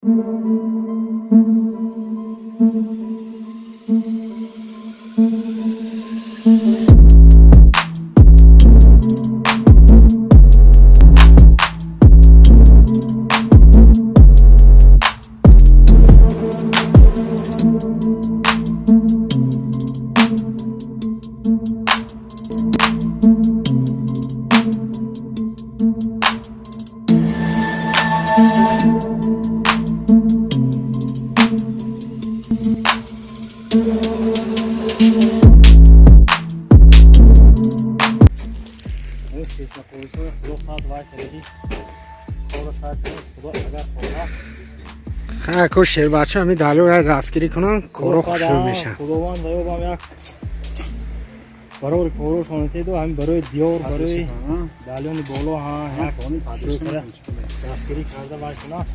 Ин сейсмополисҳои, худо хоҳад, вай кардаги кора сар кунем, худо агар хоҳад. Ха, ко шербача ҳами далёра дастгирӣ кунанд, коро хушрӯ мешавад. Худованд ваёбам як барори корошон теду, ҳамин барои диёр, барои Далёни Боло, ҳа, як дастгирӣ карда вай кунад.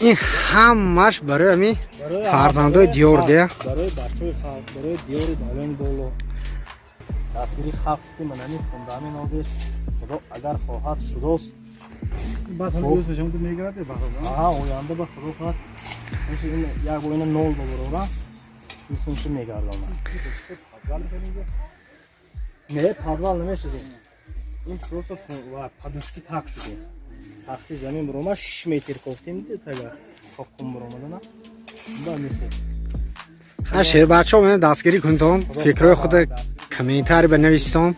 Ин ҳамаш барои ҳами фарзандои диёр дия. Барои бачаҳои халқ, барои диёри Далёни Боло, дастгирии халқ ки ман ҳамин фундамент ҳозир, худо агар хоҳад, шудост. Аҳа, оянда ба худо хоҳад, як бо ина нол бабарора, мисунши мегардонад. Не, подвал намешудем, ин просто подушки так шудем. Сахти замин бурома, 6 метр кофтем, тага то қум буромадана ба мехел. Ха, шербачаҳо, мена дастгирӣ кунтон, фикрҳои худа комментарий ба нависитон.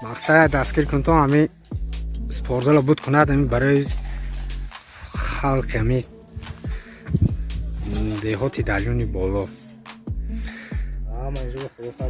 Мақсад, дастгирӣ кунтон, ҳами спортзала буд кунад, ҳами барои халқи ҳами деҳоти Далёни Боло. Ҳама инҷо ба худо хоҳад.